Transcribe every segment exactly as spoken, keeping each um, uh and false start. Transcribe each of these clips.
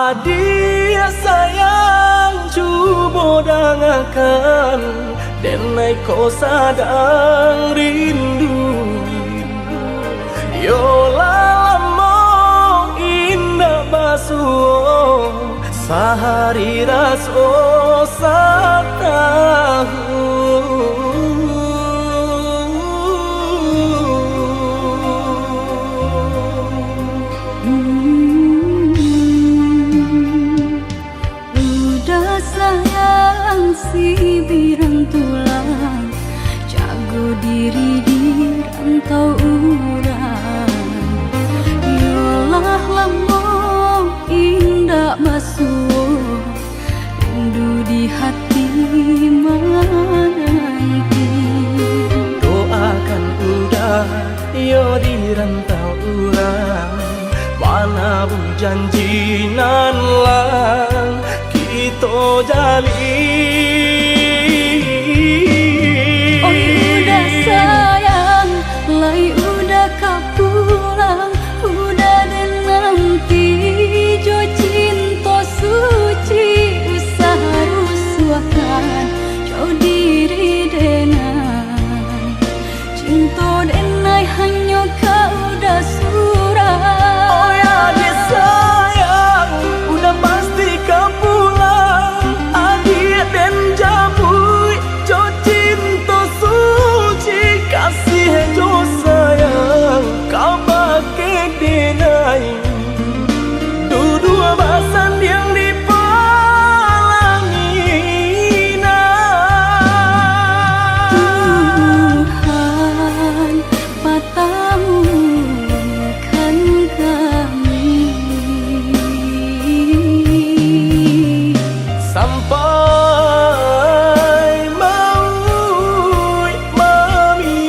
Adiak sayang, cubo dangakan, denai ko sadang rindu. Yo lah lamo indak basuo, sahari raso satahun. Udah sayang, si birang tulang, jago diri di rantau urang. Yo lah lamo indak basuo, rindu di hati mananti. Doakan Uda, yo di rantau urang, manabuih janji nan lah kito jalin. Oi Uda sayang, lai Uda ka pulang, Uda den nanti jo cinto suci, usah rusuahkan jo diri denai. Cinto denai hanyo ka Uda surang. Oi adiak sayang, Uda pasti ka pulang. Adiak den jamuik jo cinto suci, kasih jo sayang kabake denai. Duduak basandiang di palaminan. Tuhan patamukan kami sampai mauik mamisahkan.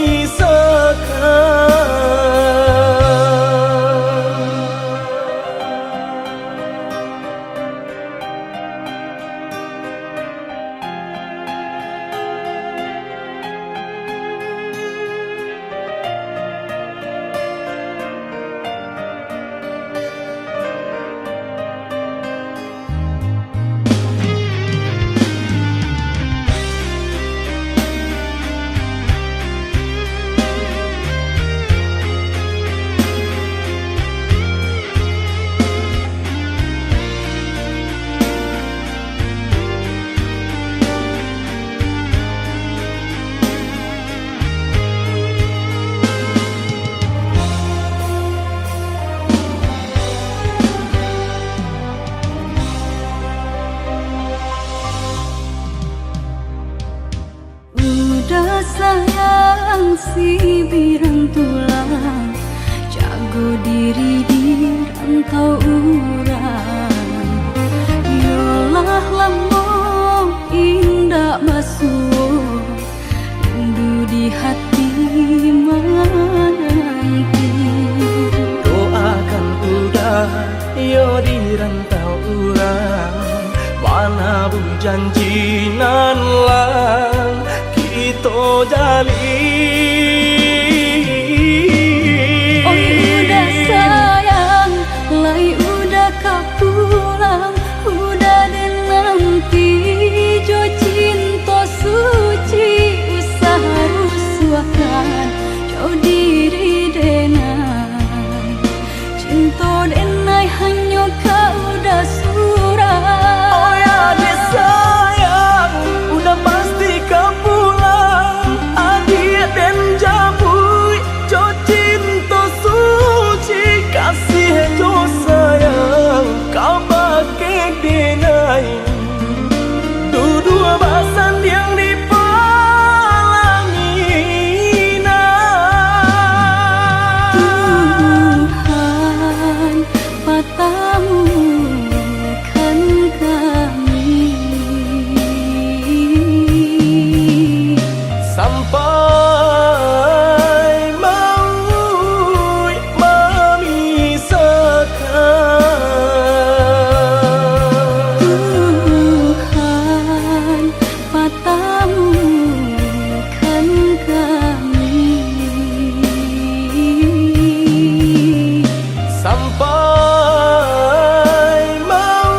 Uda sayang, si birang tulang, jago diri di rantau urang. Yo lah lamo indak basuo, rindu di hati mananti. Doakan Uda, yo di rantau urang, manabuih janji nan lah kito jalin. Oi Uda sayang, lai Uda ka pulang, Uda den nanti jo cinto suci, usah rusuahkan jo diri denai. Cinto denai hanyo ka Uda surang. Oi adiak sayang, Uda pasti ka pulang. Adiak den jamuik jo cinto suci, kasih jo sayang kabake denai. Duduak basandiang di palaminan. Tuhan patamukan kami sampai mauik mamisahkan. Tuhan patamukan kami sampai mauik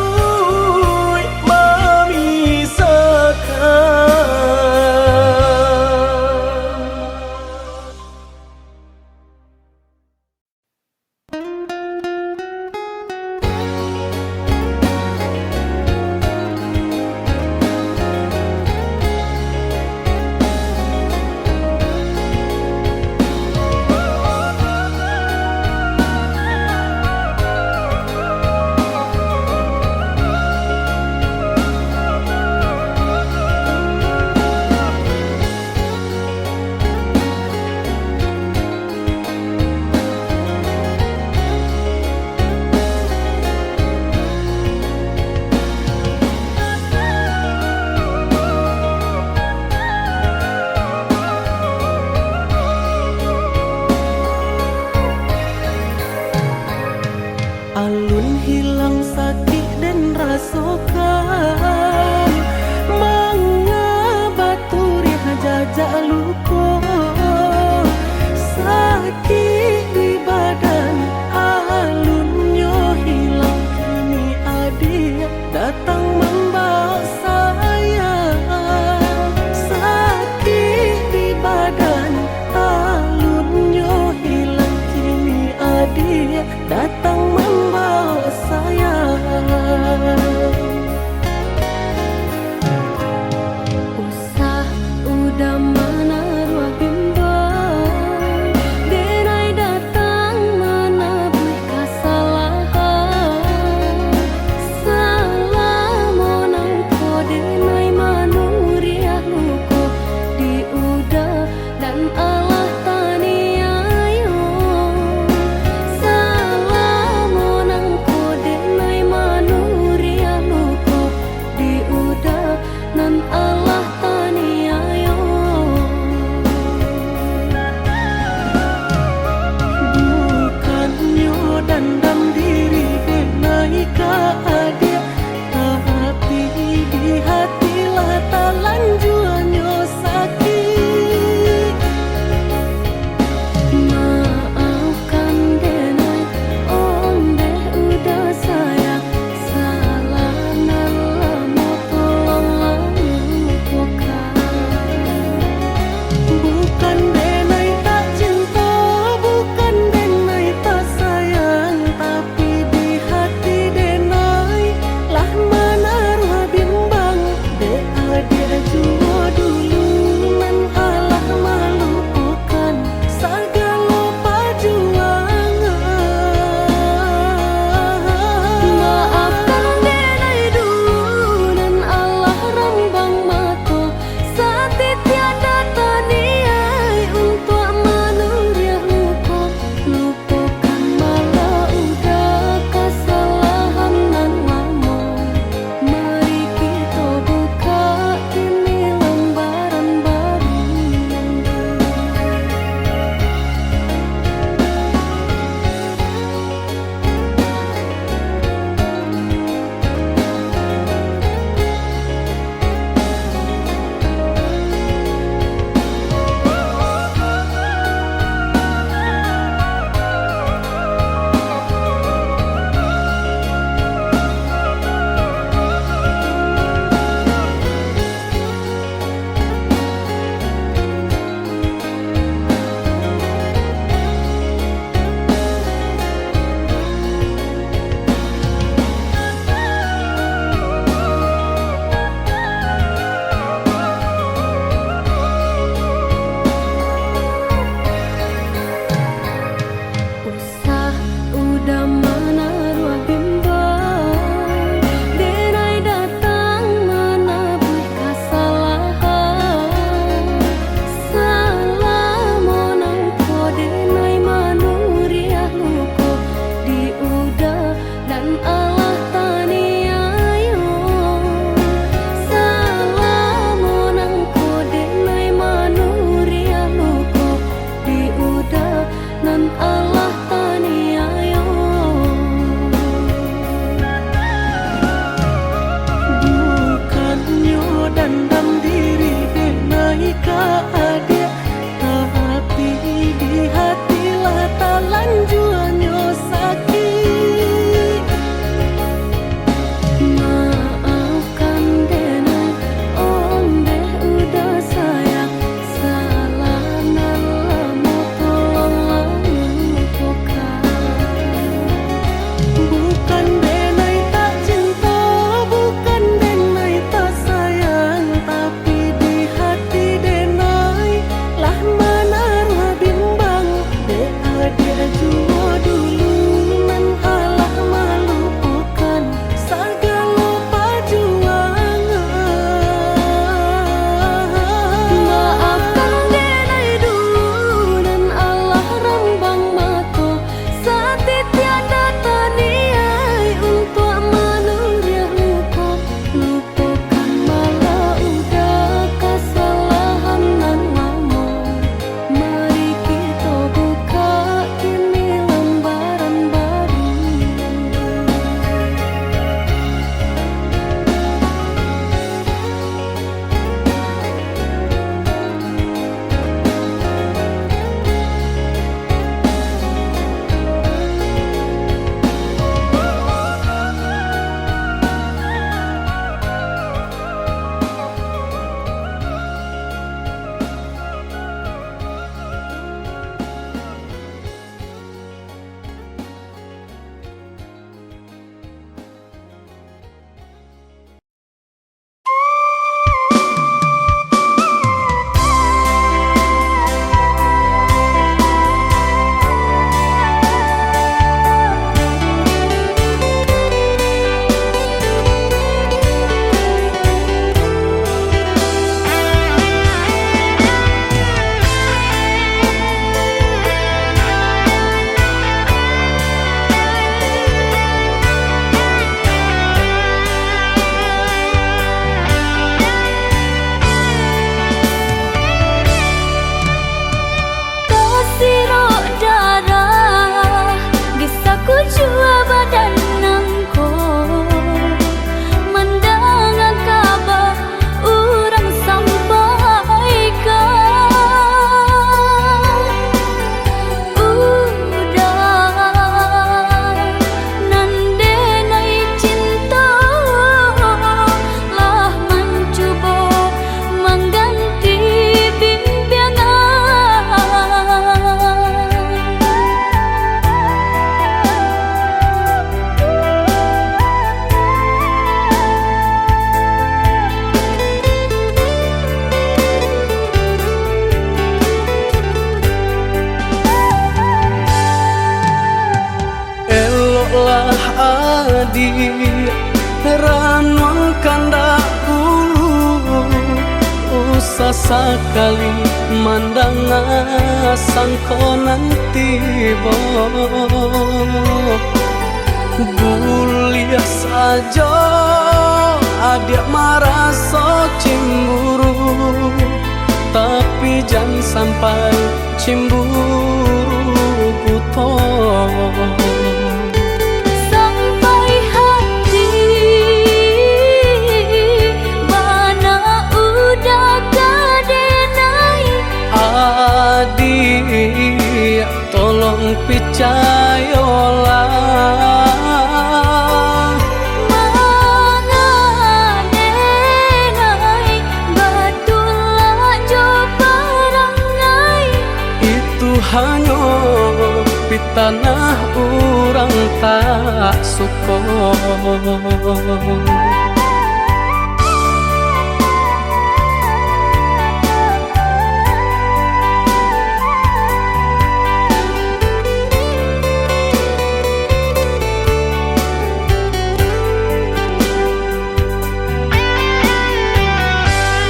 sayang. Usah udah manaruah bimbang, denai datang manabuih kasalahan. Salamo nangko denai manuriah luko di uda nan alah taniayo. Salamo nangko den Ranuang kandak bulu, usah sakali mandanga sangko nan tibo. Buliah sajo adiak maraso cimburu, tapi jan sampai cimburu buto. Sampai hati bana udah ka denai. Adiak, tolong picayolah. Manga denai, batulak jo parangai. Itu hanyo pitanah urang tak suko.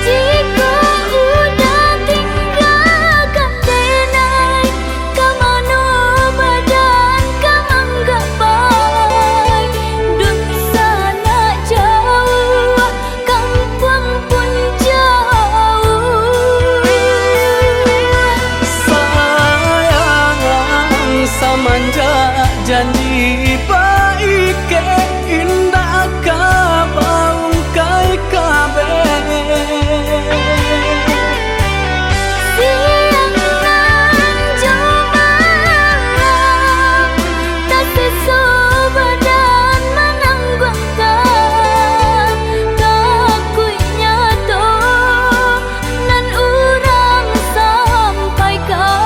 Jikok udah tinggakan denai, ka mano badan ka manggapai? Dunsanak jauah, kampuang pun jauah. Sayang, samanjak janji baikek, indak ka baungkai kabeh. Siang nan jo malam, taseso badan manangguangkan. Takuiknyo tu nan urang sampaikan.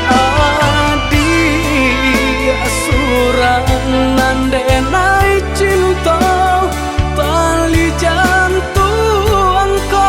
Adiak surang nan denai cinto, tali jantuang ko.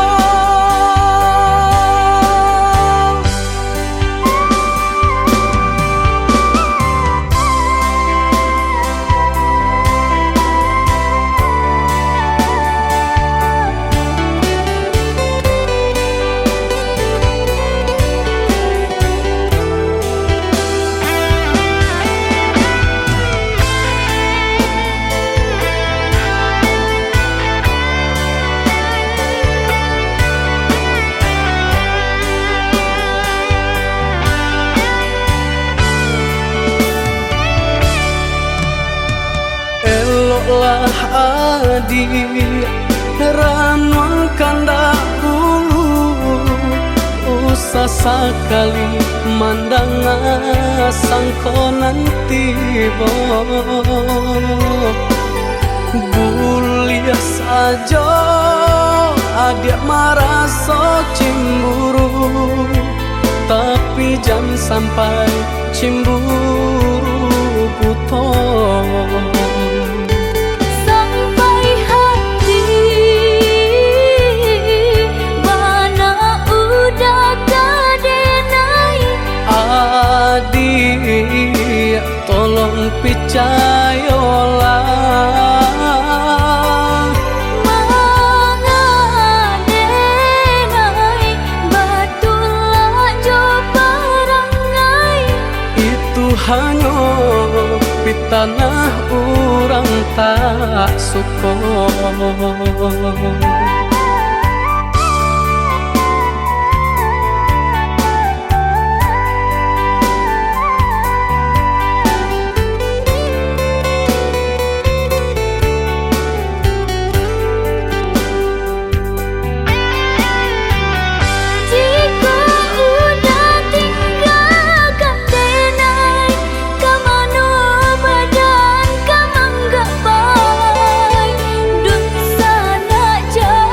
Eloklah adiak, ranuang kandak bulu, usah sakali mandanga sangko nan tibo. Buliah sajo adiak maraso cimburu, tapi jan sampai cimburu buto. Sampai hati bana udah ka denai. Adiak, tolong picayolah. Manga denai, batulak jo parangai. Itu hanyo pitanah urang tak suko. Jikok udah tinggakan denai, ka mano badan ka manggapai? Dunsanak jauah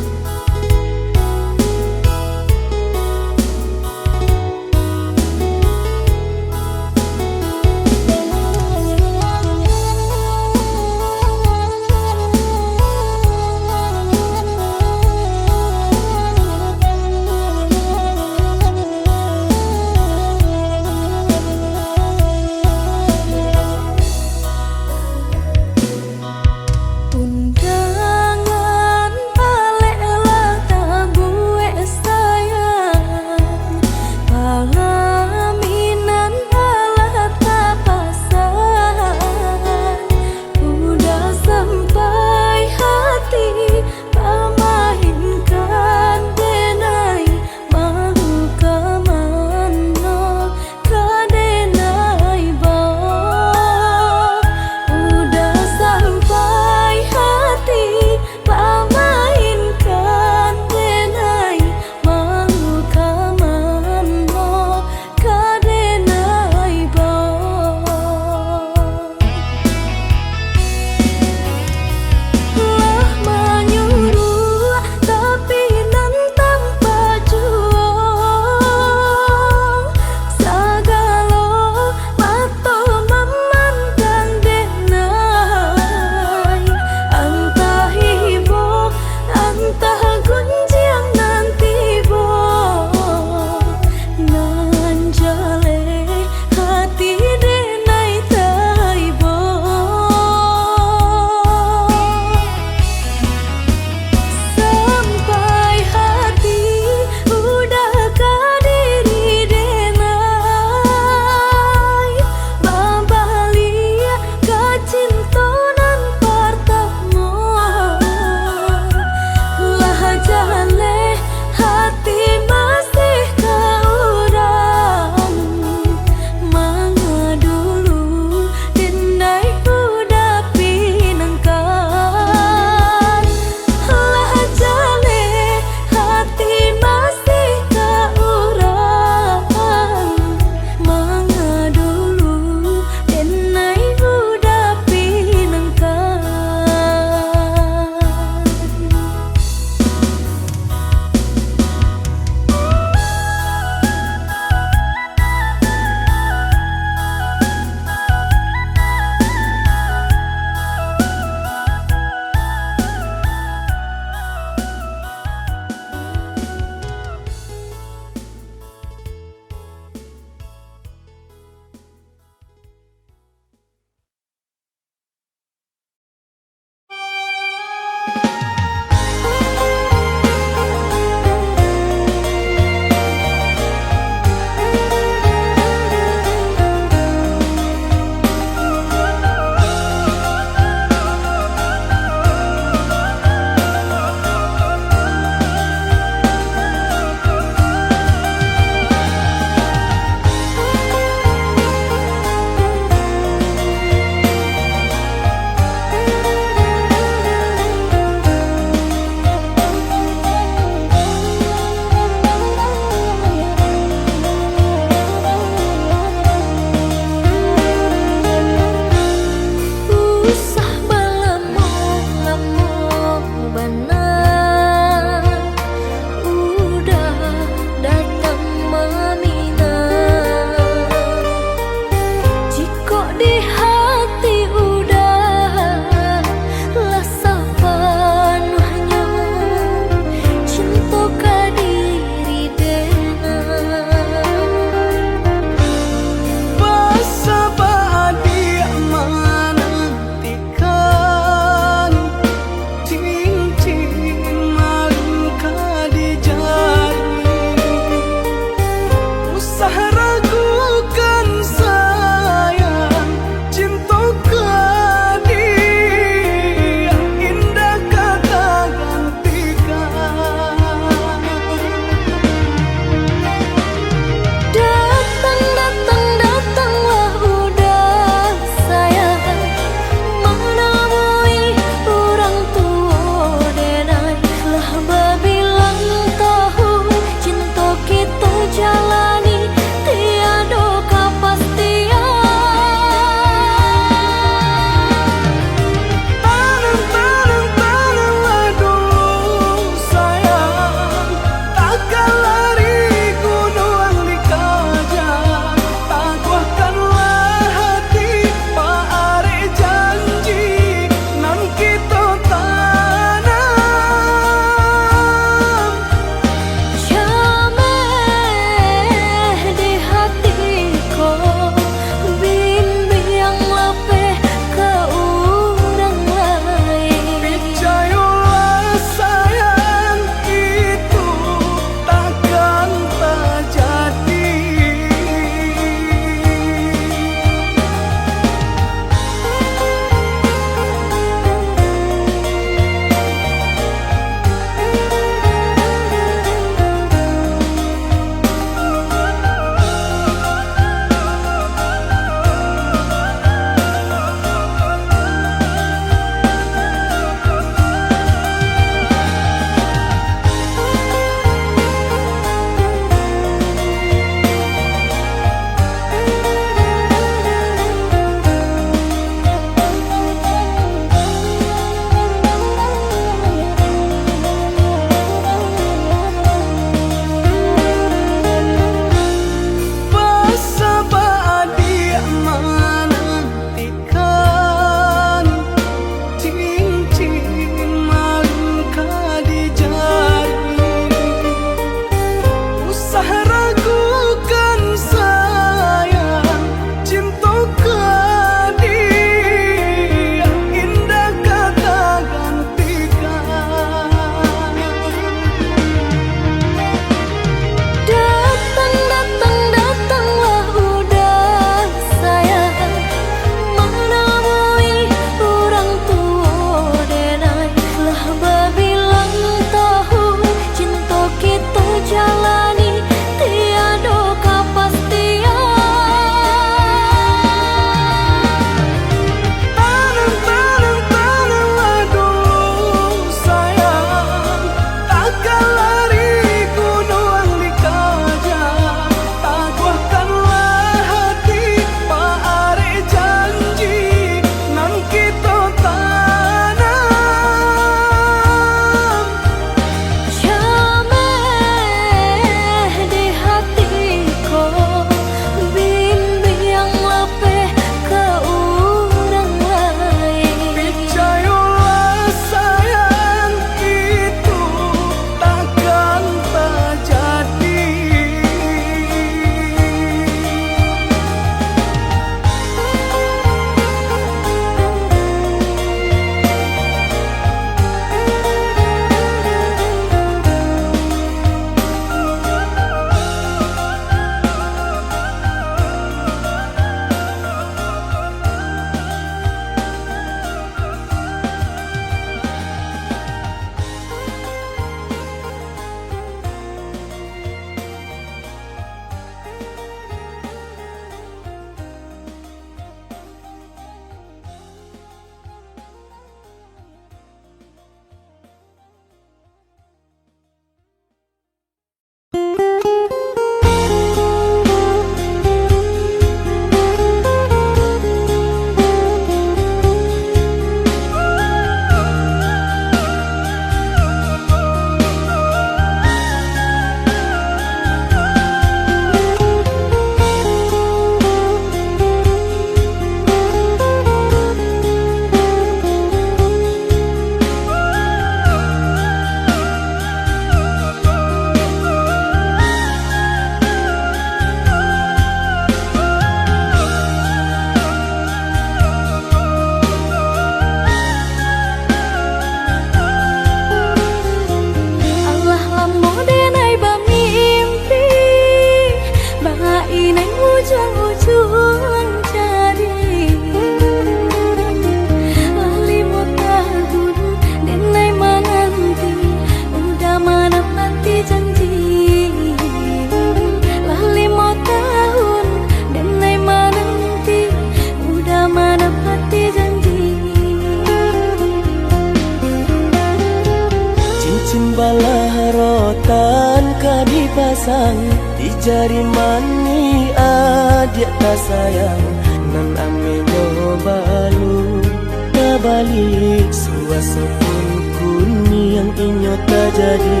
Pasang di jari manih adiak tasayang, nan ameh nyo balun tabalik. Suaso pun kuniang inyo tajadi,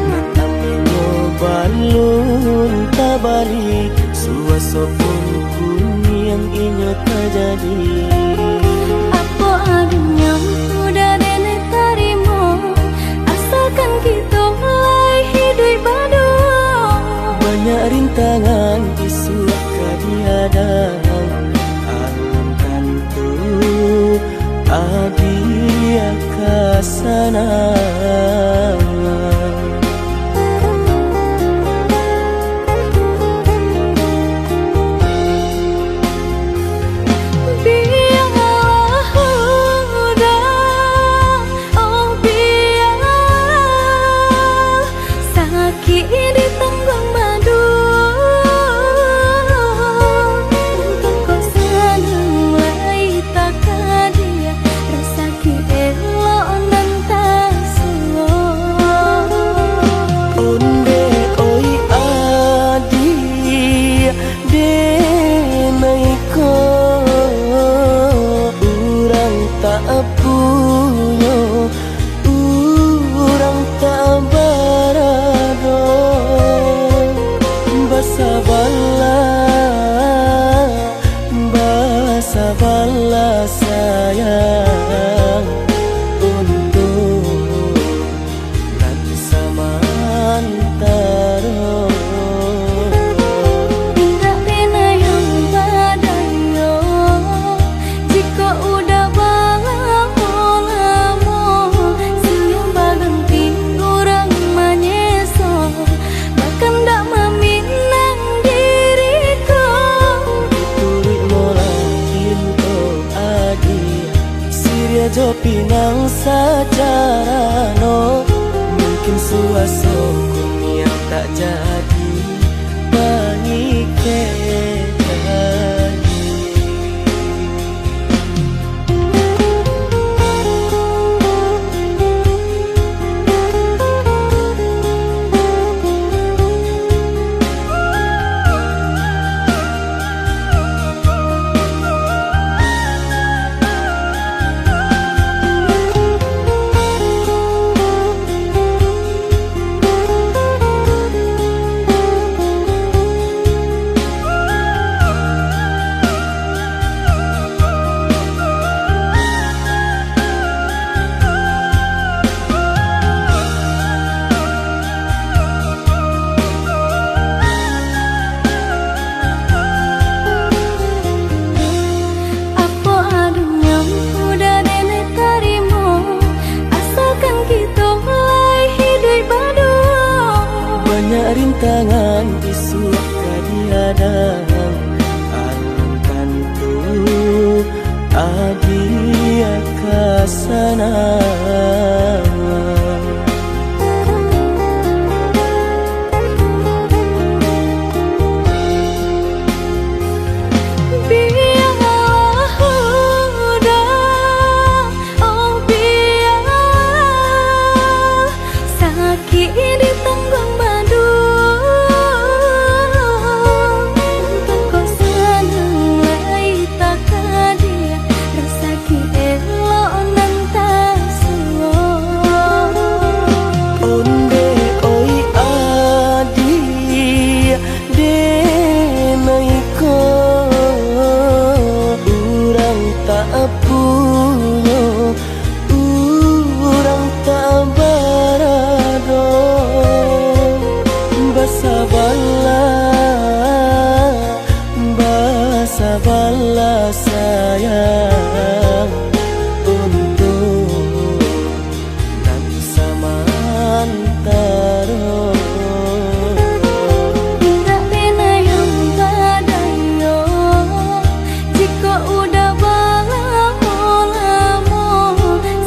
nan ameh nyo balun tabalik. Suaso pun kuniang inyo tajadi. Apo adonyo udah denai tarimo, asalkan kito lai hiduik baduo. Banyak rintangan isuak ka dihadang, alun tantu adiak ka sanang. Bialah udah, oh bialah, sakik ditangguang baduo. Untuak kok sanang lai takadiak, rasaki elok nan tasuo. Ondeh oi adiak, denai ko urang tak punyo, urang tak barado. Basabalah, basabalah sayang, untuak nan samantaro. Indak pernah yang badayo, jikok udah balamo-lamo, siang baganti urang manyeso, bakandak maminang diri ko. Dituruik molah pinto adiak, siriah jo pinang sacarano, mungkin suaso kuniang tak jadi pangikek lagi. Apo adonyo udah denai tarimo, asalkan kito lai hiduik baduo. Banyak rintangan isuak ka dihadang, alun tantu adiak ka sanang. Bialah udah, oh bialah, sakik ditangguang baduo. Untuak kok sanang lai takadiak, rasaki elok nan tasuo. Ondeh oi adiak, denai ko urang tak punyo, urang tak barado. Basabalah, basabalah sayang, untuak nan samantaro. Indak pernah yang badayo, jikok udah balamo-lamo,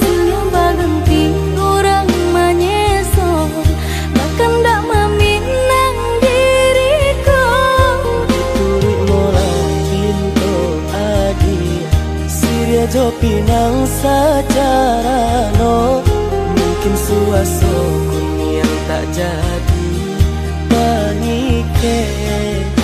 siang baganti urang manyeso, bakandak maminang diri ko. Dituruik molah pinto adiak, siriah jo pinang sacarano, mungkin suaso kuniang tak jadi kecek.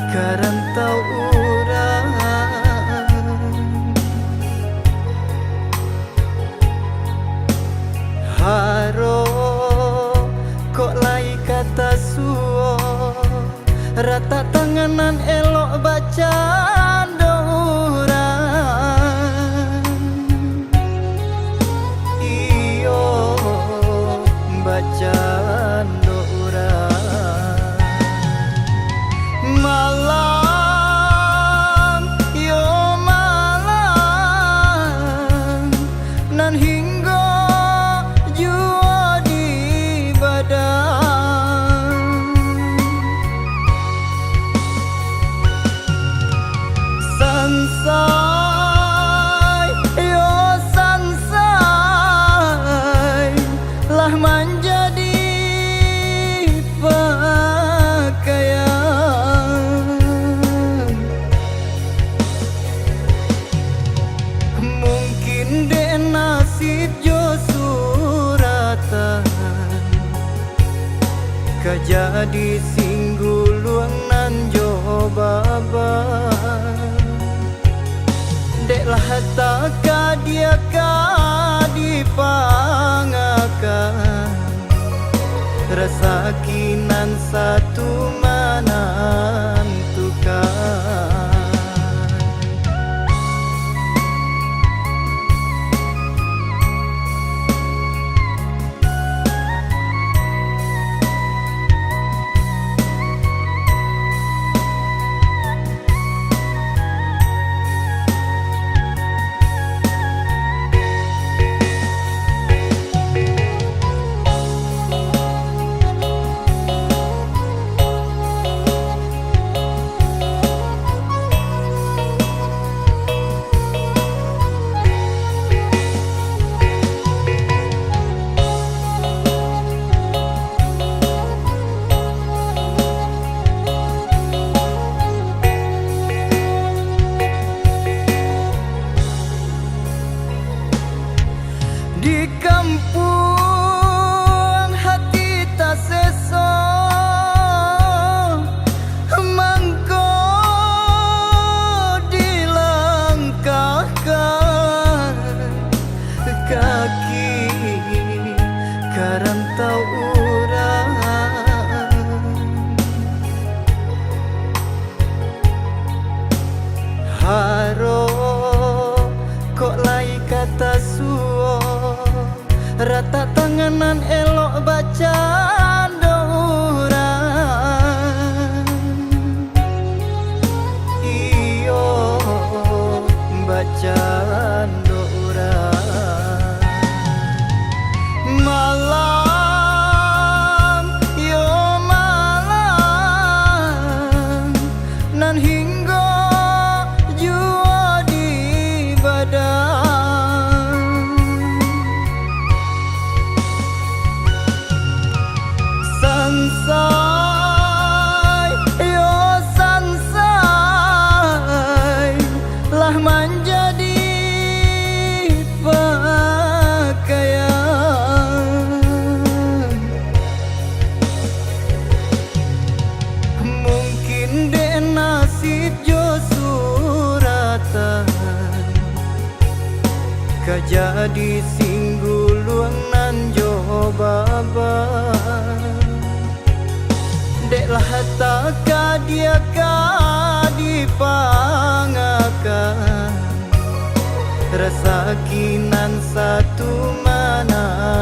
ka rantau urang. Haro kok lai ka tasuo, ratak tangan nan elok bacando urang. Iyo, bacando urang. Malang, iyo malang, nan hinggo juo di badan. Sansai, iyo sansai, lah manjadi pakaian. Mungkin dek nasib jo suratan, ka jadi singguluang nan jo baban. Dek lah takadiak ka dipangakan, rasaki nan satu manantukan. Di kampuang hati taseso, mangko dilangkahkan kaki ka rantau urang. Haro kok lai ka tasuo, ratak tangan nan elok bacando urang. Iyo, bacando urang. Malang, iyo malang, nan hinggo juo di badan. Sansai, iyo sansai, lah manjadi pakaian. Mungkin dek nasib jo suratan, ka jadi singguluang nan jo baban. Dek lah takadiak ka dipangakan, rasaki nan satu manantukan.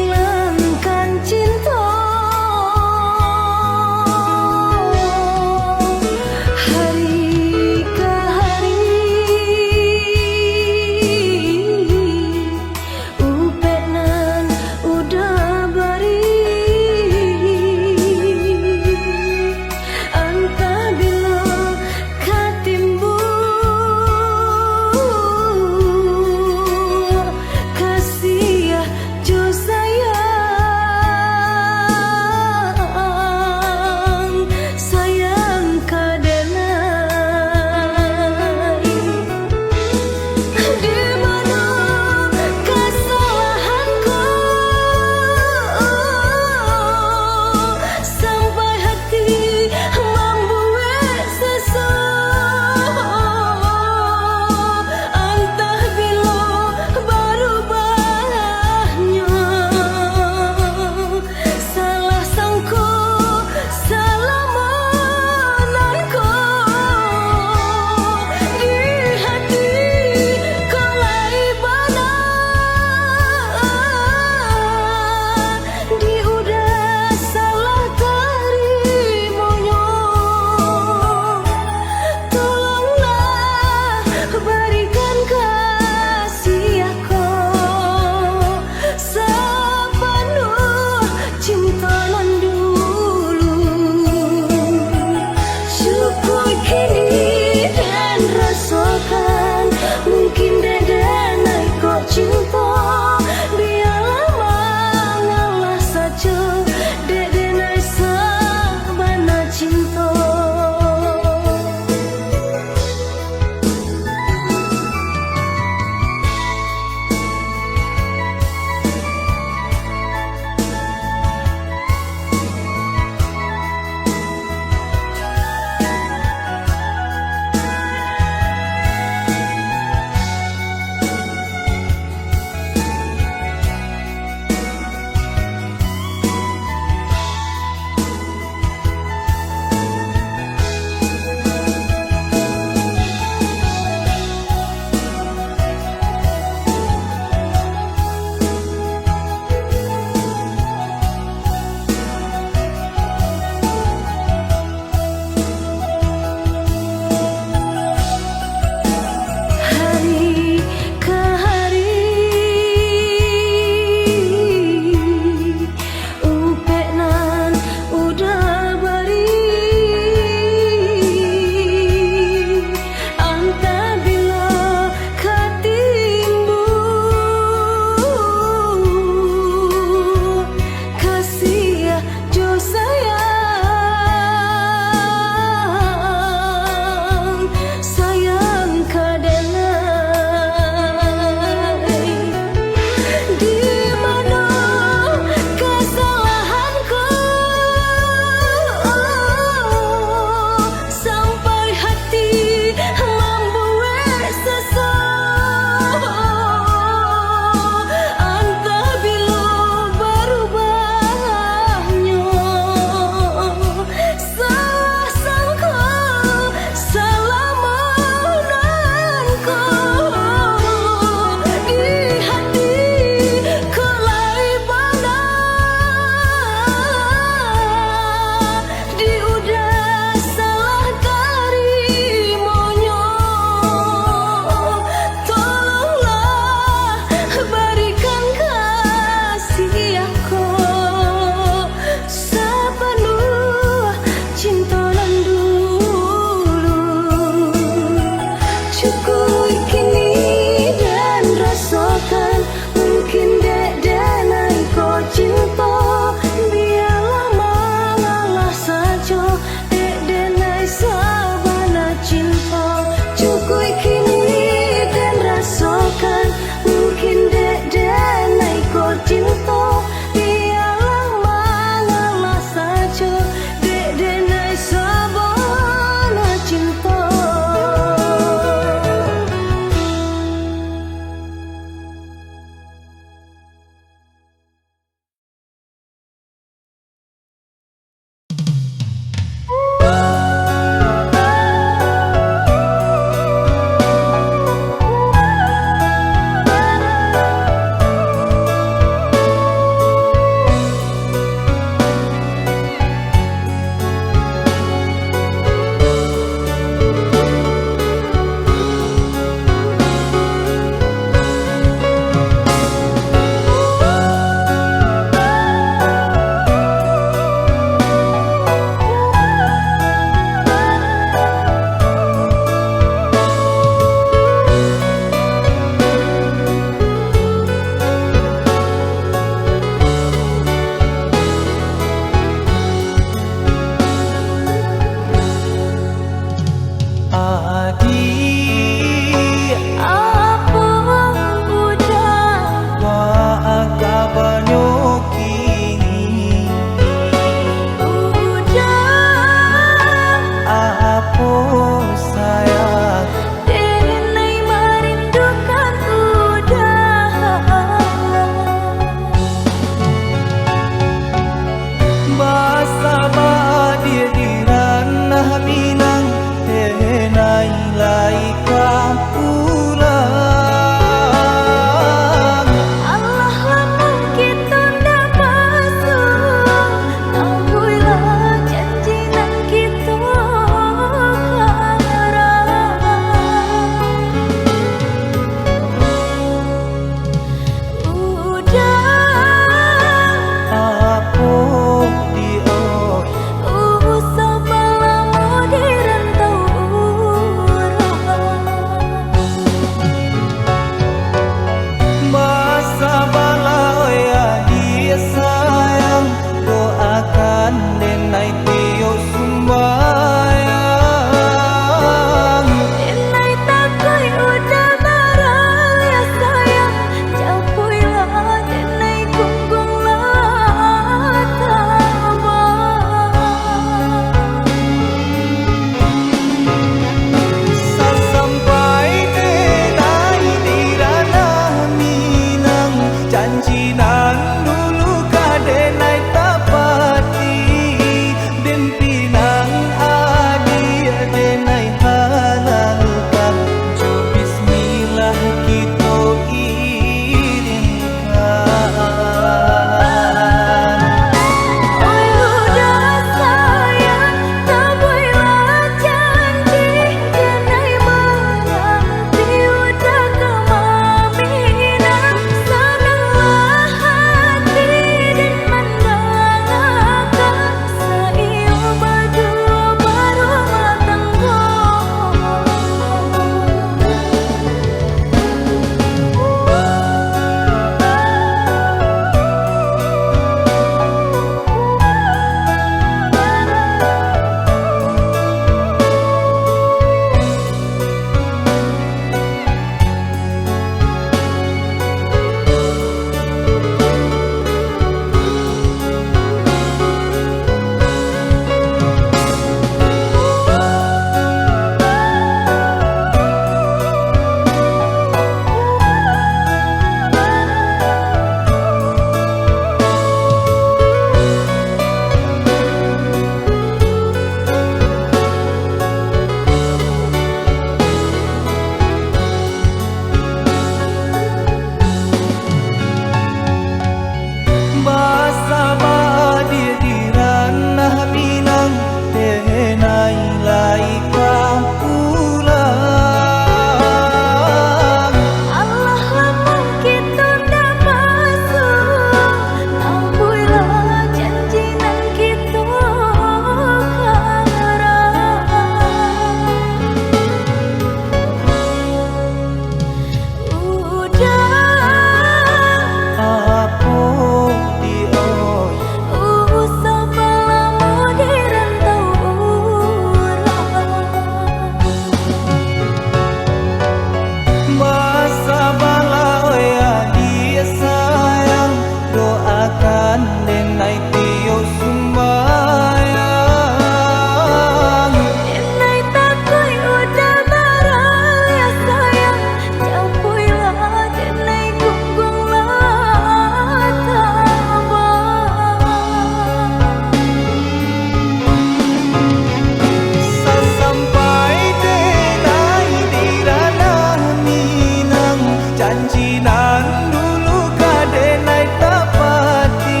Nan dulu ka denai tapati,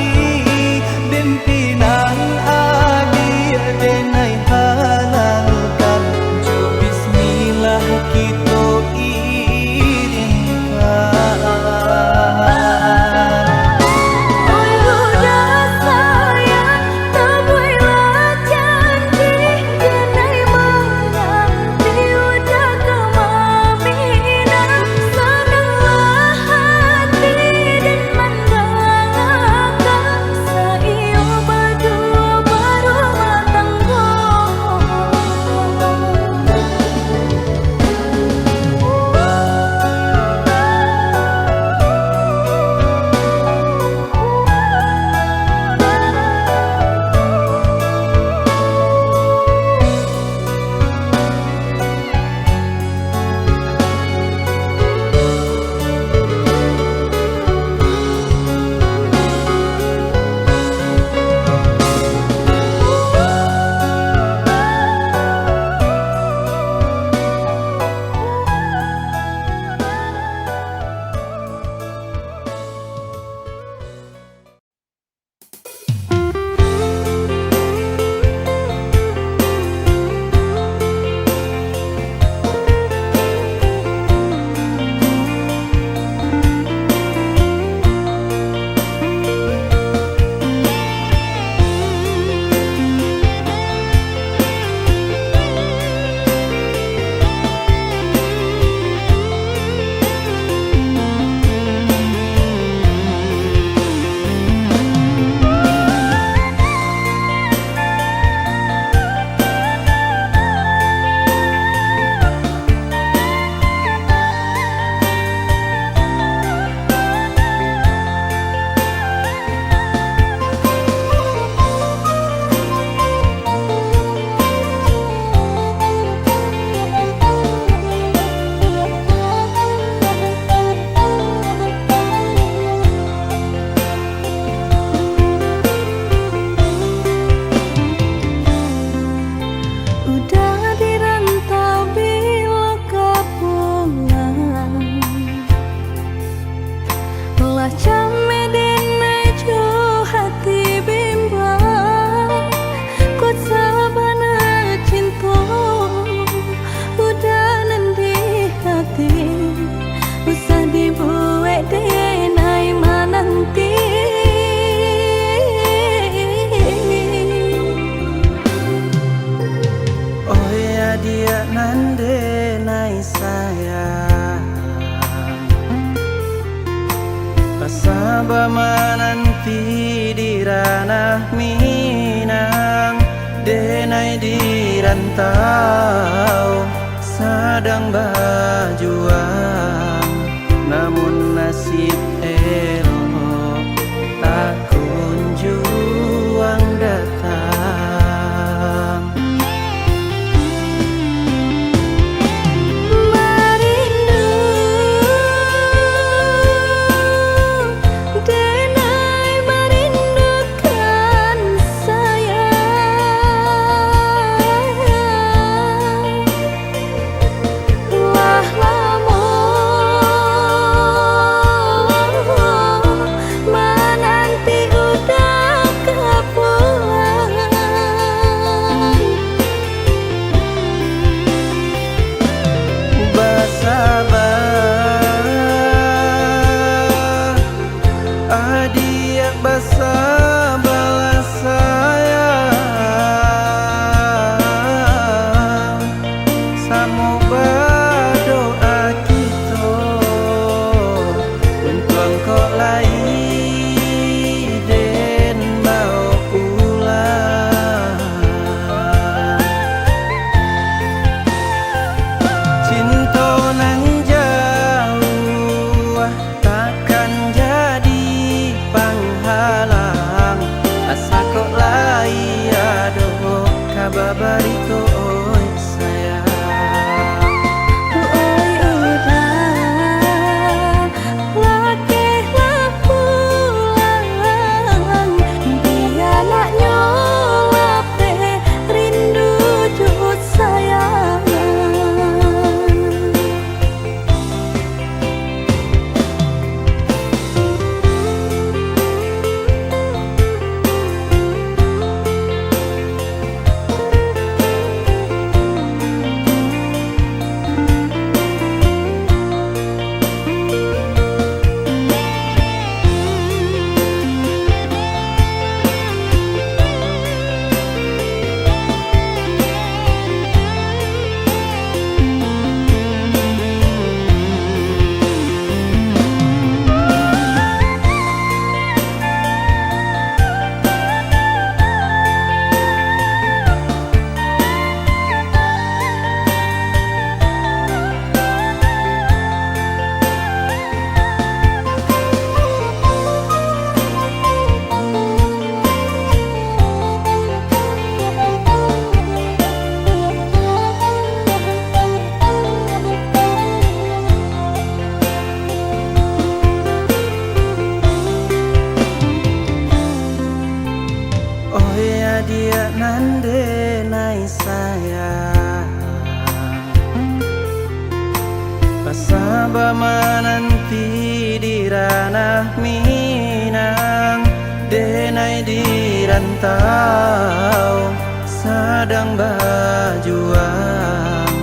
den pinang adiak denai halalkan, jo bismillah kito irinkan. Oi, udah sayang, tabuiklah janji, denai mananti udah ka maminang. Sananglah hati den mandangakan, saiyo baduo barumah tanggo. Udah di rantau bilo ka pulang, lah cameh denai jo hati bimbang. Kok sabana cinto udah nan di hati, usah dibuek denai mananti. Oi adiak nan denai sayang, asa bamananti di ranah Minang, denai di rantau sadang bajuang, namun nasib elok tak kunjuang datang. Marindu, denai marindukan sayang. Lah lamo Nan denai sayang, basa bamananti di ranah Minang, denai di rantau sadang bajuang,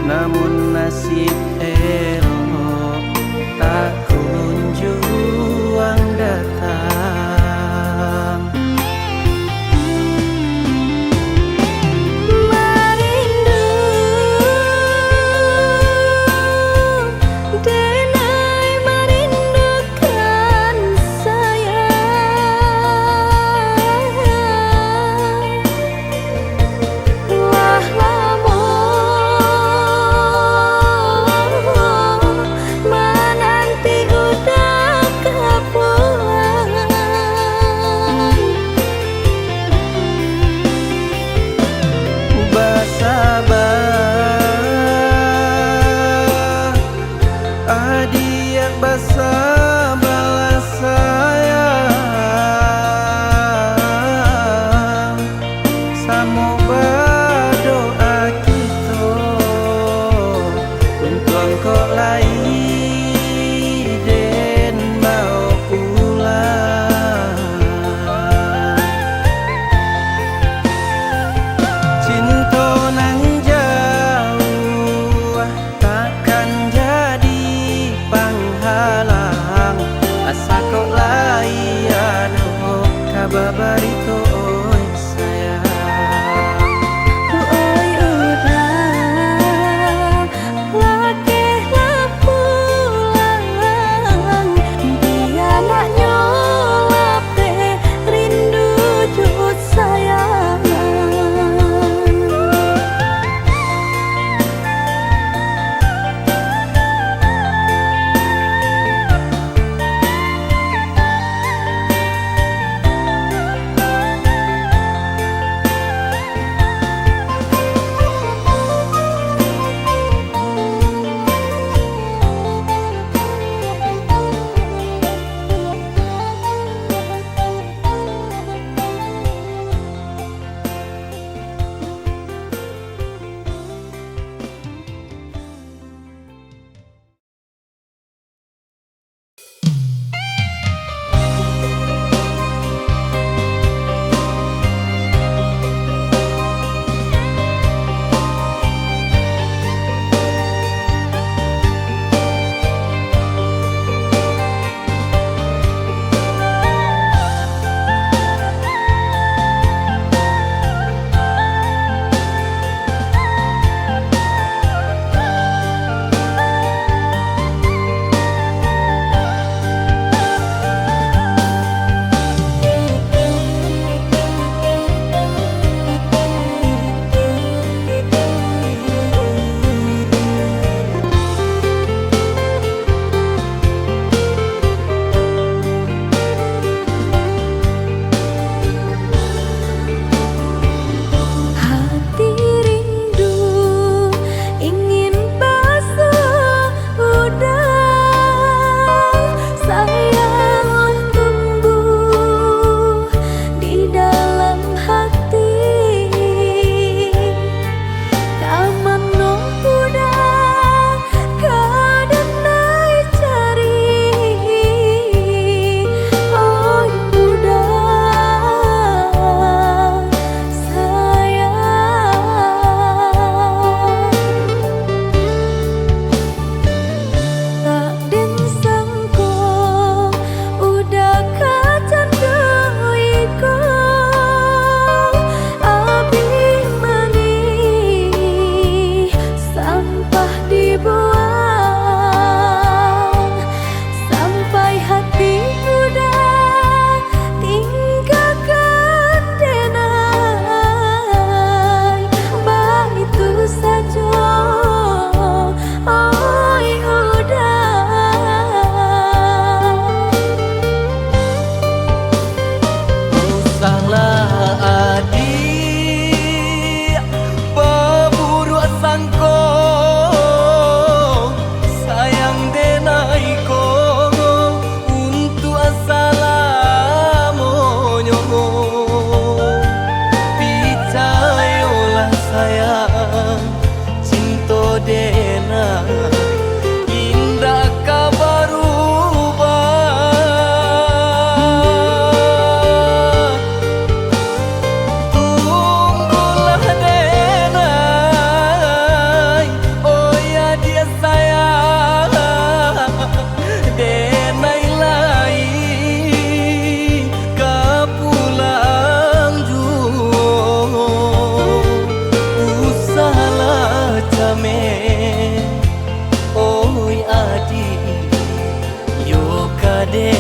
namun nasib elok tak kunjuang datang. Marindu, denai marindukan sayang. Lah lamo mananti uda ka pulang. Basabar, adiak, basabarlah sayang. Samo badoa kito, untuang kok lai den baok pulang. Cinto nan jauah takkan jadi panghalang, asa kok lai ado ka babarito, oi sayang. Oi uda, lakehlah pulang, bia anaknyo lapeh rindu jo sayang.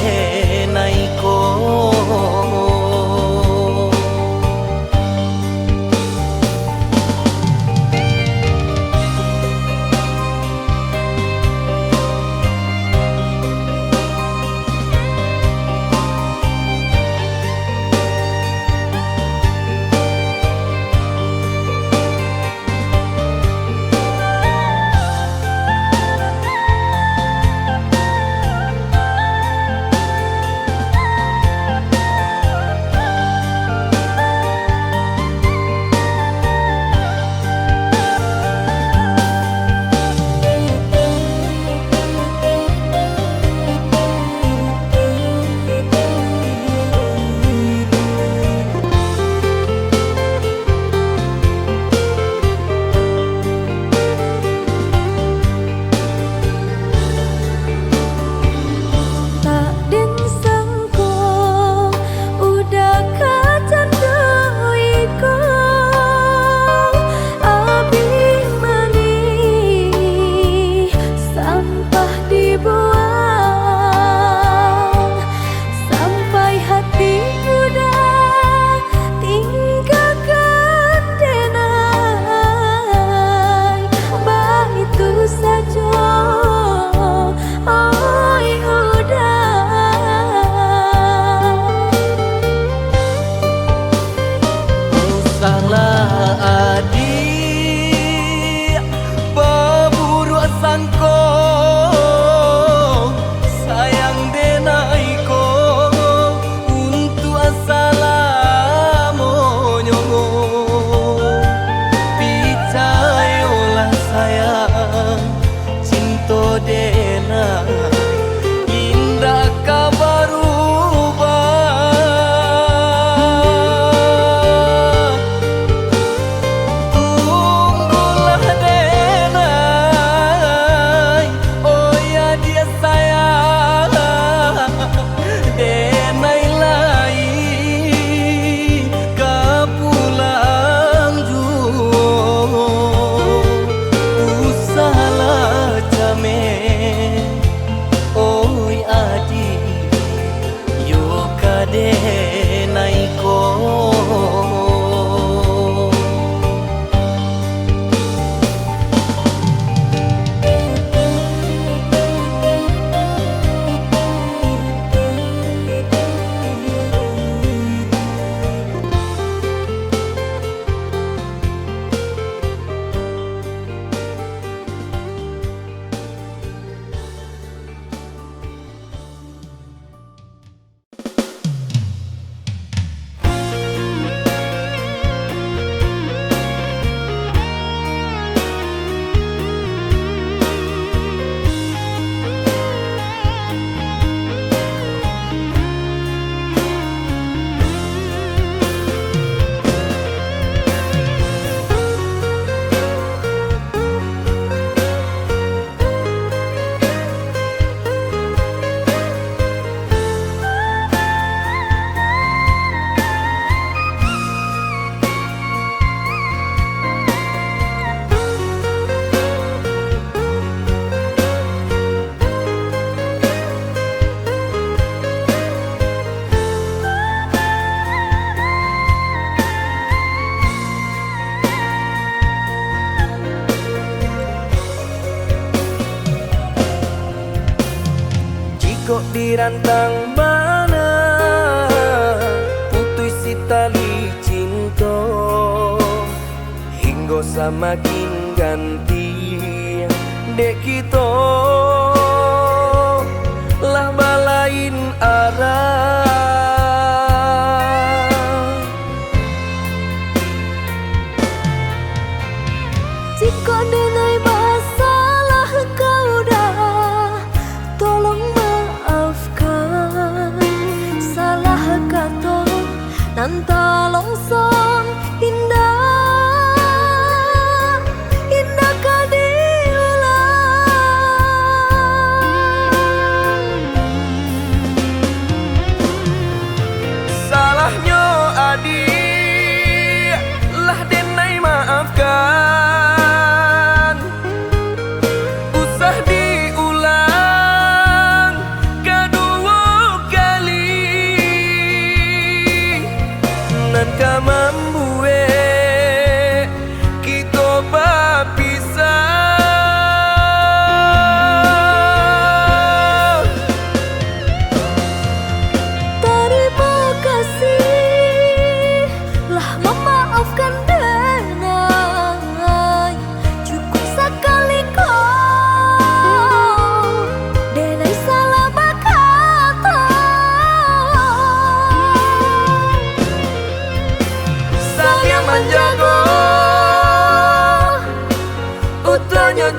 denai ko. Tak den sangko, udah ka cando iko, abih manih sampah dibuang, sampai hati udah tinggakan denai, baitu sajo, oi udah. Usahlah adiak baburuak sangko, sayang denai ko untuak salamonyo. Picayolah sayang, cinto denai indak ka barubah. Tunggulah denai, oi adiak sayang, denai lai ka pulang juo. Usahlah cameh, oi adiak, yo ka denai ko. Jikok dirantang bana, putuih si tali cinto, hinggo samakin ganti dek kito lah balain arah. Jikok denai basalah ka udah, tolong maafkan. Salah kato nan talonsong indak, indak ka diulang. Salahnyo adiak lah denai maafkan. Usah diulang kaduo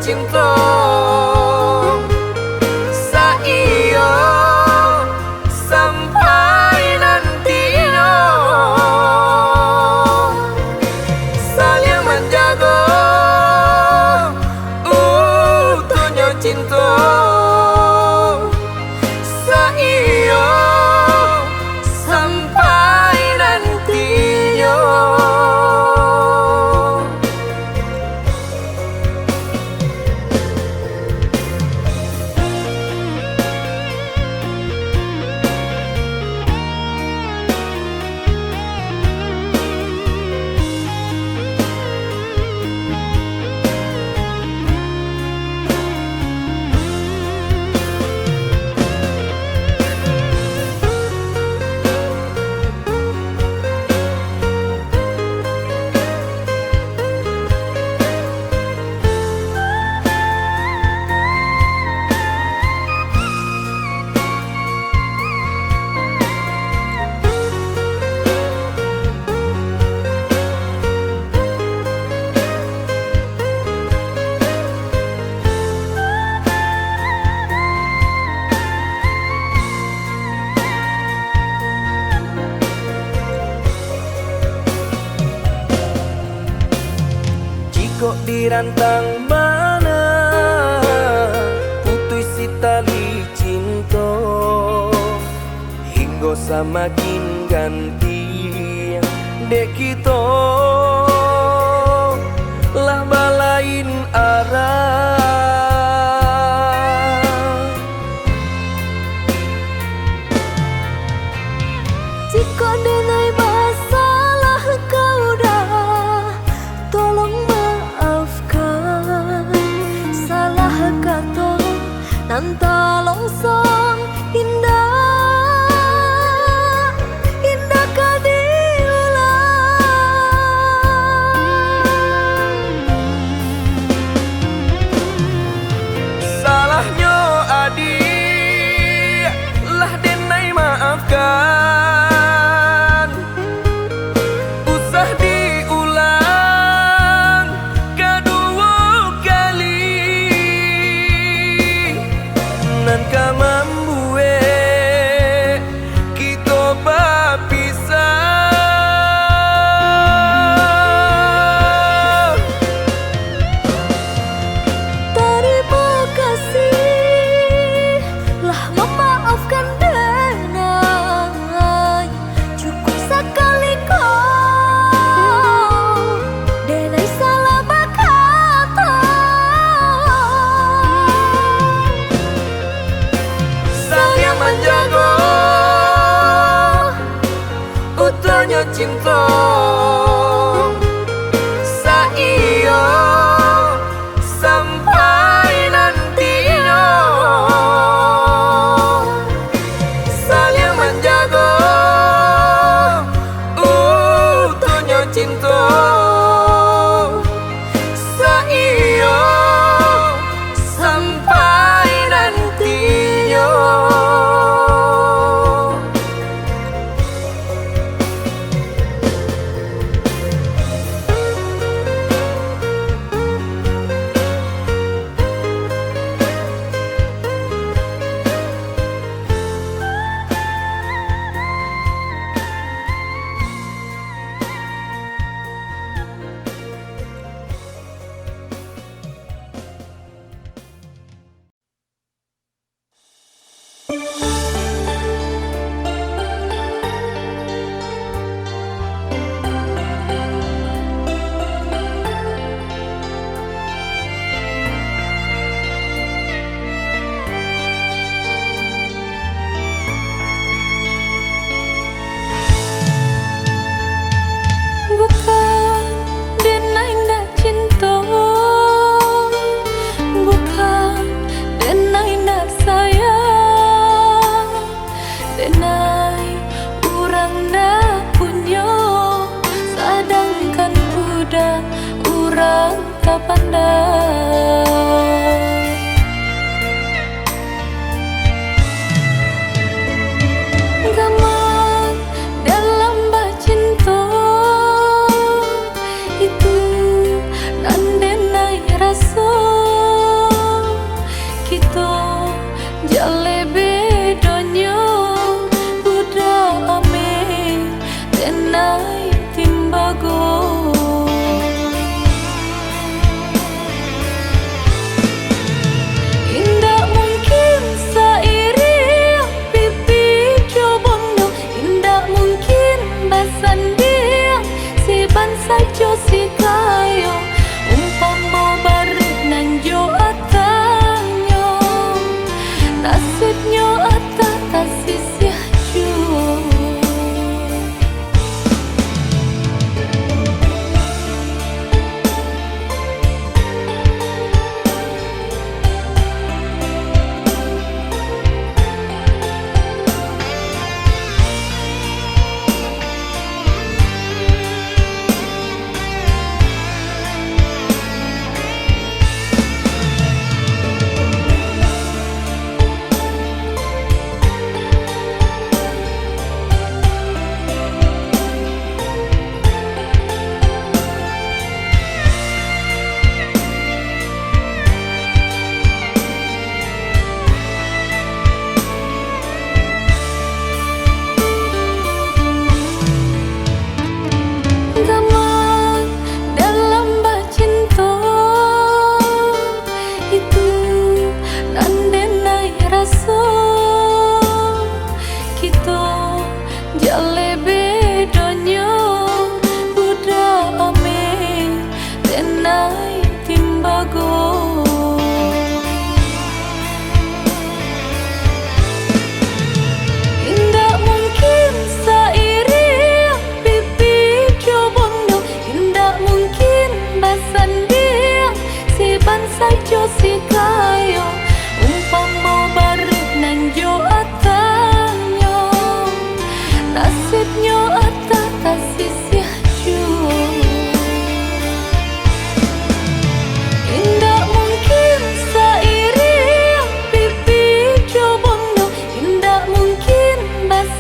cinto, saiyo sampai nantinyo. Saliang manjago utuhnyo cinto, saiyo sampai nantinyo. Jikok dirantang bana, putuih si tali cinto, hinggo samakin ganti dek kito lah balain arah. Jikok denai basalah ka uda, tolong maafkan. Salah kato nan talonsong indak, indak ka diulang. Salahnyo adiak lah denai maafkan. Usah diulang kaduo kali, nan ka mambuek kito bapisah. Tarimo kasih lah mamaafkan denai. Cukuik sakali ko denai salah bakato. Saliang manjago utuhnyo cinto, saiyo sampai nantinyo. Saliang manjago utuhnyo cinto, saiyo sampai nantinyo. Bukan denai ndak cinto, bukan denai ndak sayang, denai urang ndak punyo, sadangkan budak urang tapandang. Gamal dalam bacinto, itu nan denai raso.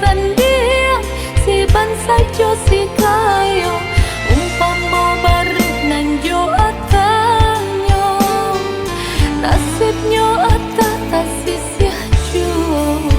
Randiang si bansajo si kayo, umpamo baruik nan jo atanyo, nasibnyo atah tasisiah juo.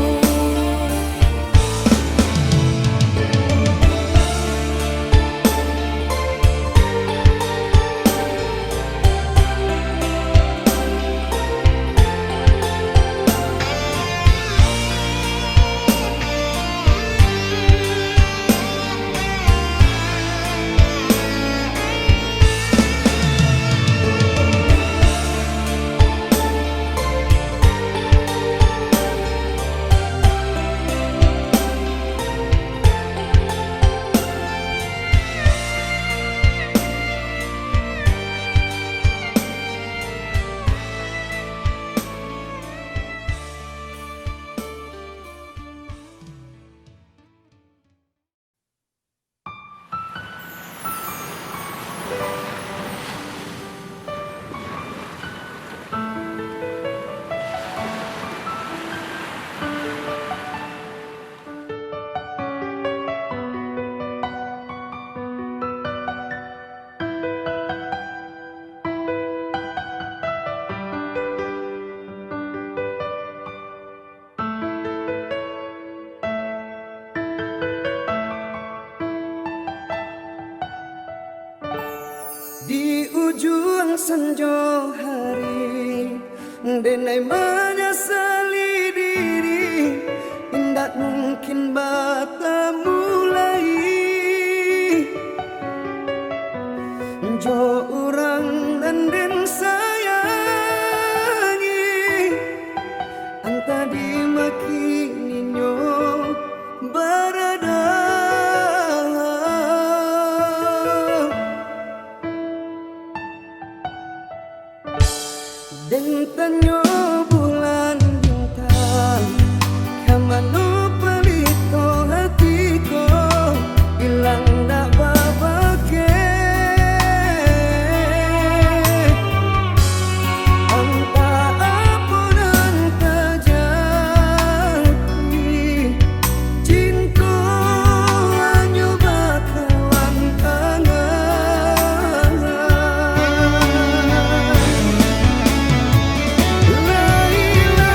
Di ujuang sanjo hari, denai manyasali diri, indak mungkin batamu lai jo urang nan den sayangi. Antah di ma kininyo barado. Den tanyo bulan bintang, ka mano palito hati ko, ilang dak babakeh. Antah apo nan tajadi, cinto hanyo bakawan tangan. Lai lanjua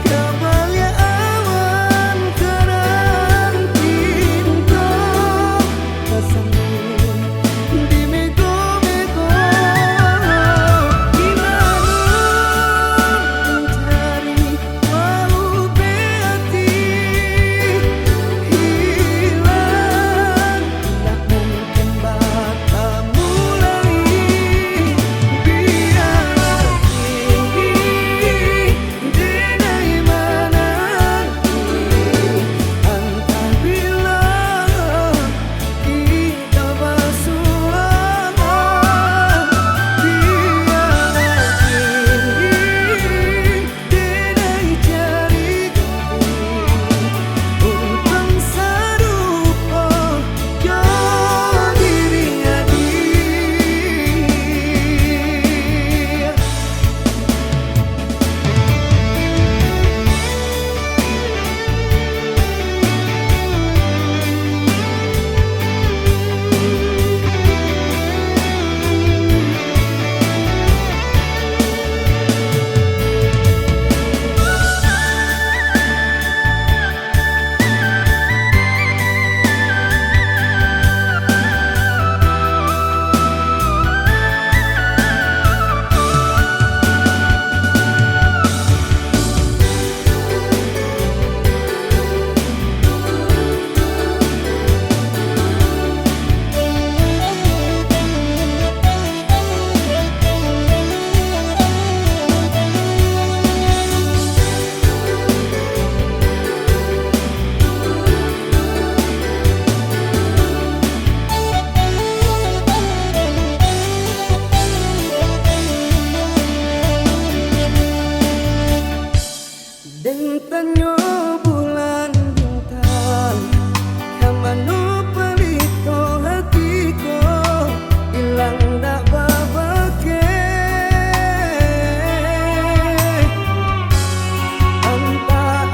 ka baliak awan, tarang pinto tasambung di mego-mego. Ilang mancari paubek ati, ilang indak mungkin batamu lai. Bialah kini denai mananti, antah bilo kita basuo. Bialah kini denai cari ganti, untuang sarupo jo diri ati. Den tanyo bulan bintang, ka mano palito hati ko, ilang dak babakeh. Antah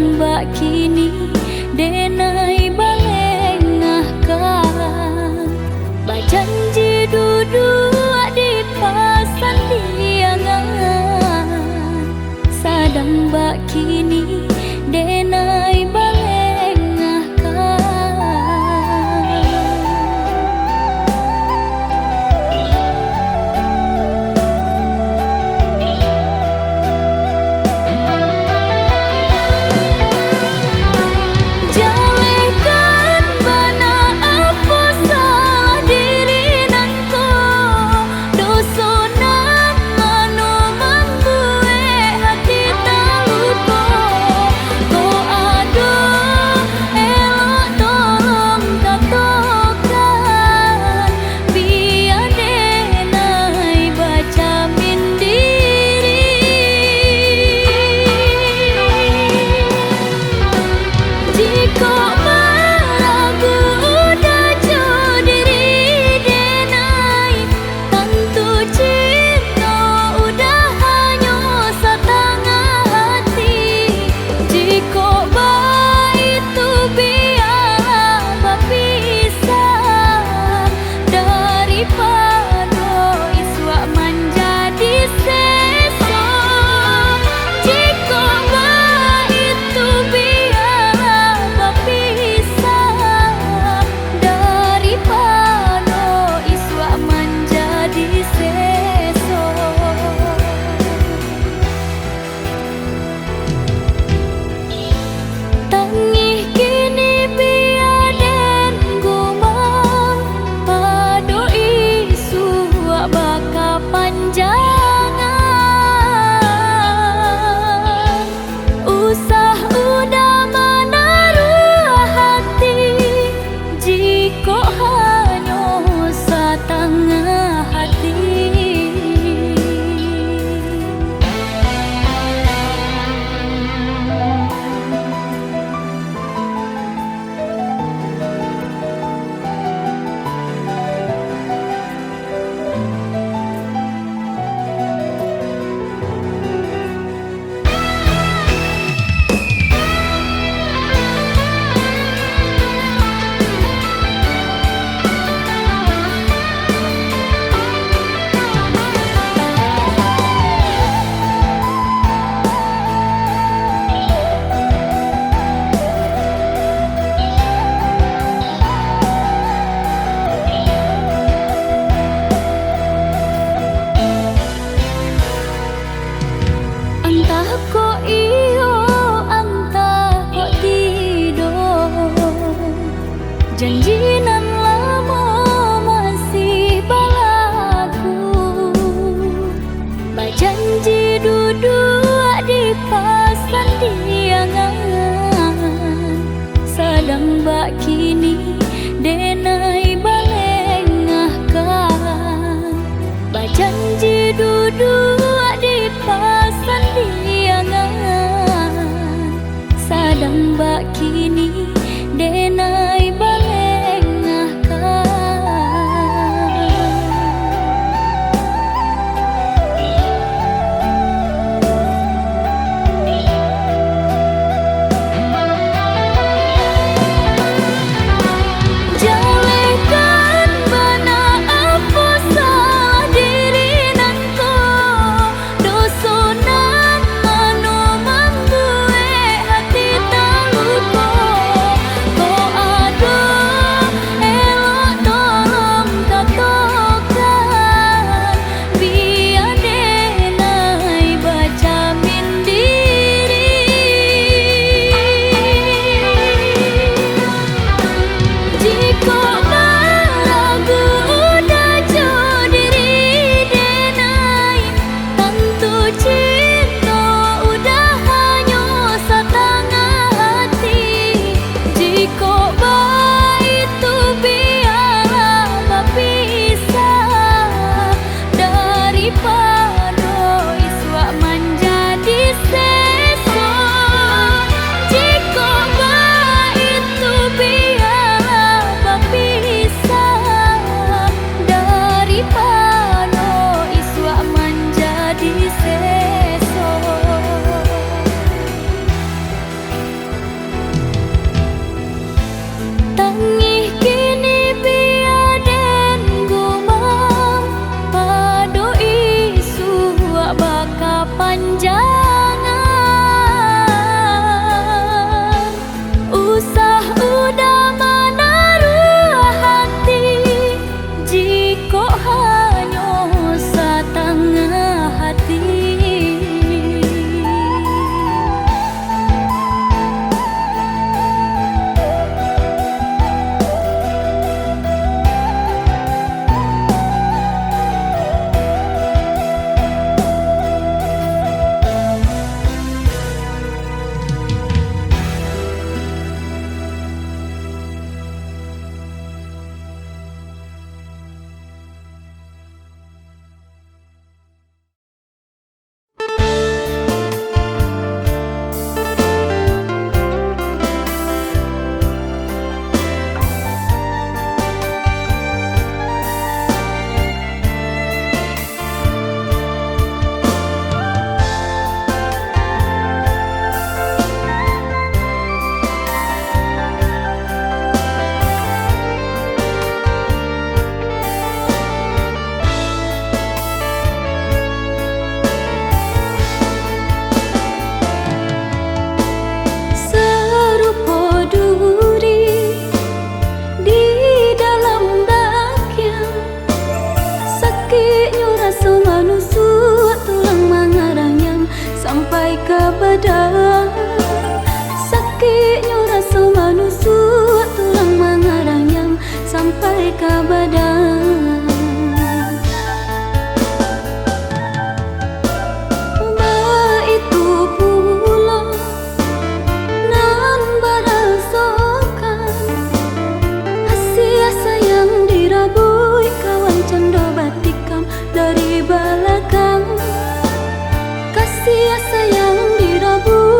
Bak kini denai balengahkan, bajanji duduak di pasandiangan, sadang bak kini denai balengahkan. Jalehkan bana apo salah diri nangko, doso nan mano mambuek hati taluko. Kok ado elok tolong katokan, bia denai bajamin diri. Jikok maragu udah jo diri denai, tantu cinto udah hanyo satangah hati. Jikok baitu, bialah bapisah, daripado isuak manjadi seso. Jikok baitu, bialah bapisah, daripado isuak manjadi seso. Tangih kini bia den gumam, pado isuak bakapanjangan. Usah udah manaruah hati, jikok hanyo satangah hati. Antah kok iyo, antah kok tidak, janji nan lamo masih balaku. Bajanji duduak di pasandiangan, sadang bak kini denai balengahkan. Bajanji duduak di pasandiangan, sadang bak kini denai balengahkan. Jalehkan bana apo salah diri nangko, doso nan mano mambuek hati taluko. Sakiknyo raso manusuak tulang mangarangyang sampai ka badan. Baitu pulo nan barasokan kasiah sayang dirabuik kawan cando batikam dari balakang. Kasiah sayang dirabuik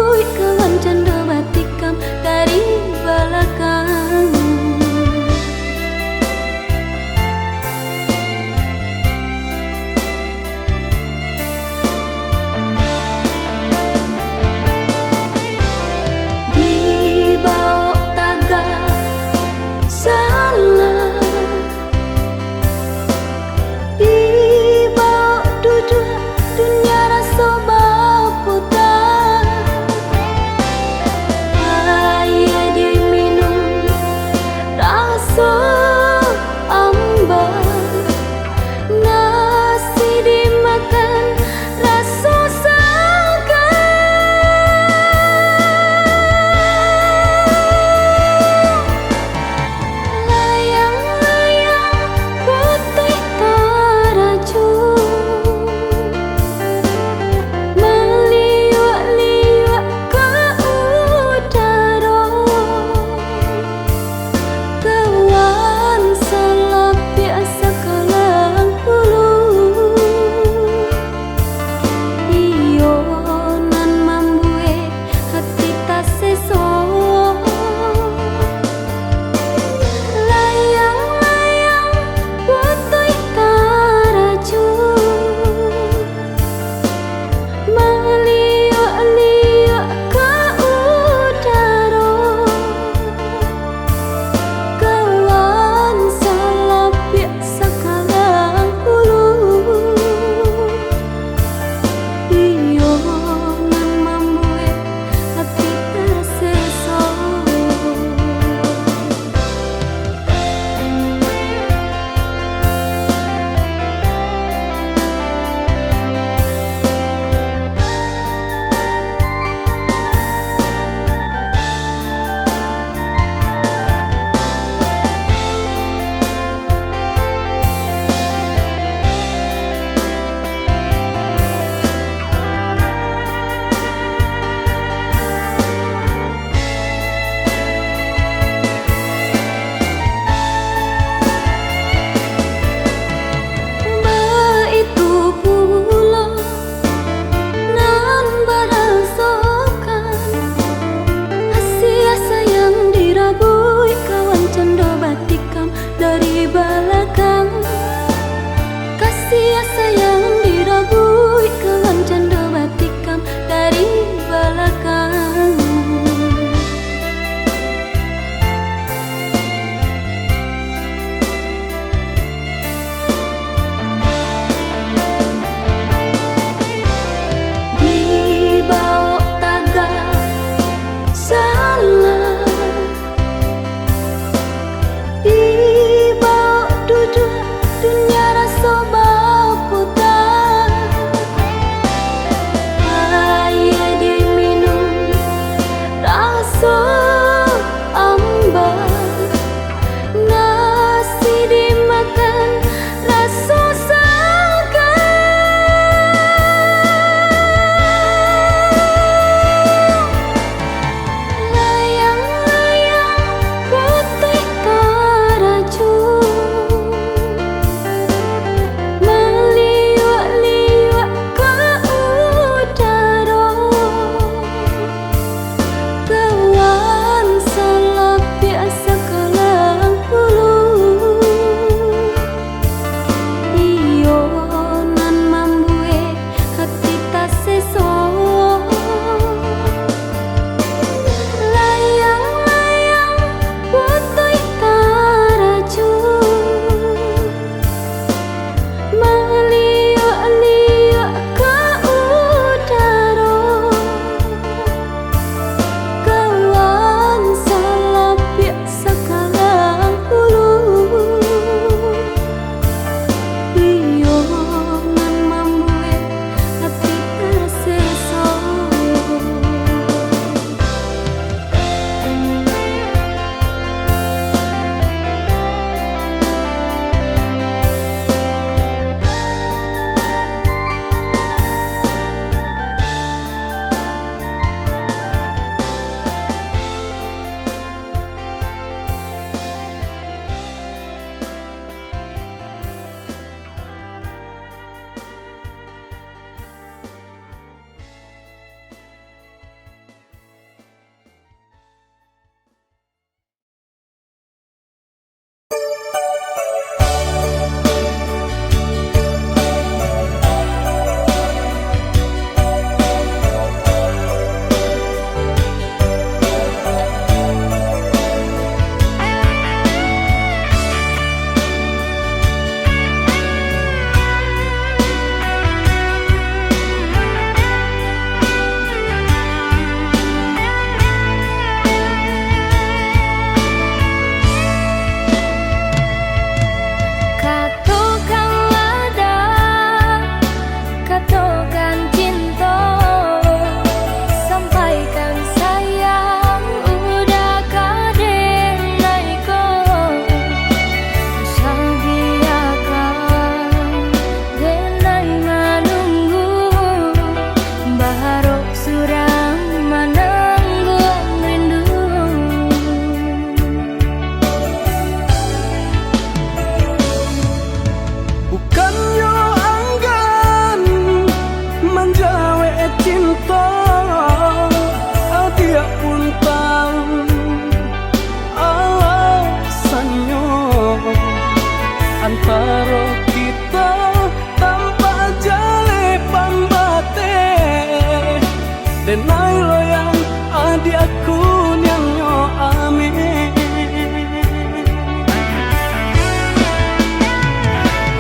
Loyang adiakku niangnyo amin.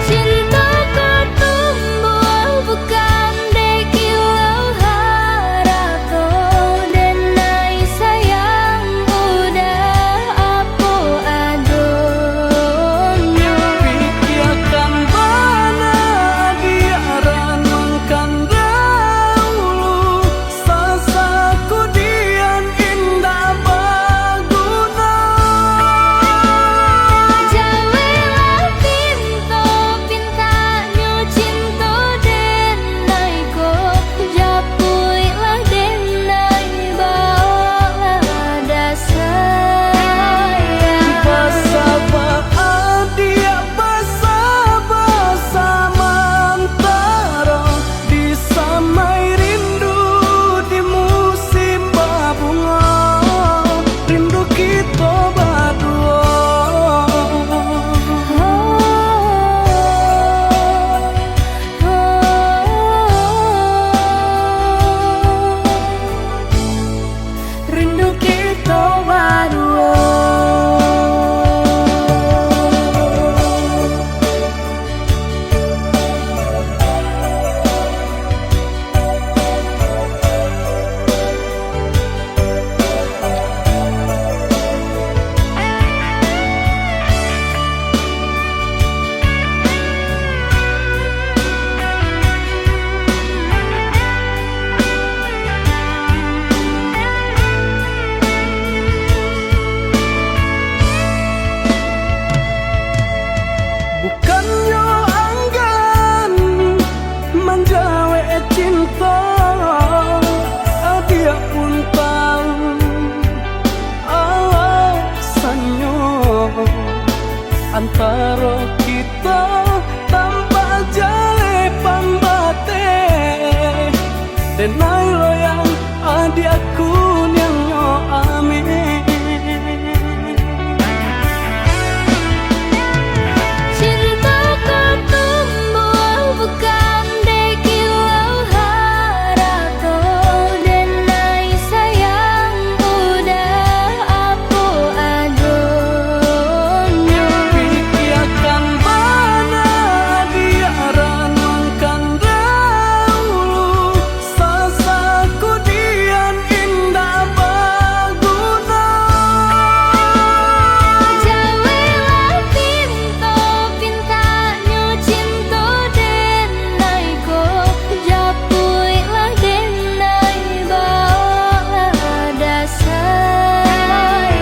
Cinto ko tumbuah bukan dek kilau harato, denai sayang udah apo adonyo. Pikiakan bana adiak, randuangkan dahulu, sasakudian indak baguno. Jauahlah pinto, pintaknyo cinto denai ko, japuiklah denai, baoklah dasai. Basaba adiak, basaba samantaro, disamai rindu di musim babungo, rindu kito baduo. Rindu kito baduo. Bukannyo anggan manjawek cinto, adiak pun tau alasannyo. Antaro kito tampak jaleh pambateh, denai loyang adiakku niangnyo amin. Cinto ko tumbuah bukan dek kilau harato, denai sayang udah apo adonyo. Pikiakan bana adiak, randuangkan dahulu, sasakudian indak baguno. Jauahlah pinto, pintaknyo cinto denai ko, japuiklah denai, baoklah dasai.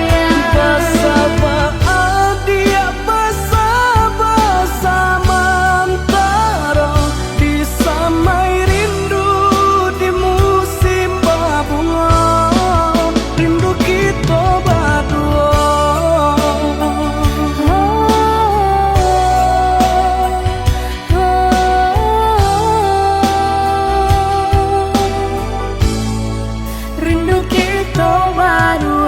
Basaba adiak, basaba samantaro, disamai rindu di musim babungo, rindu kito baduo. Rindu kito baduo.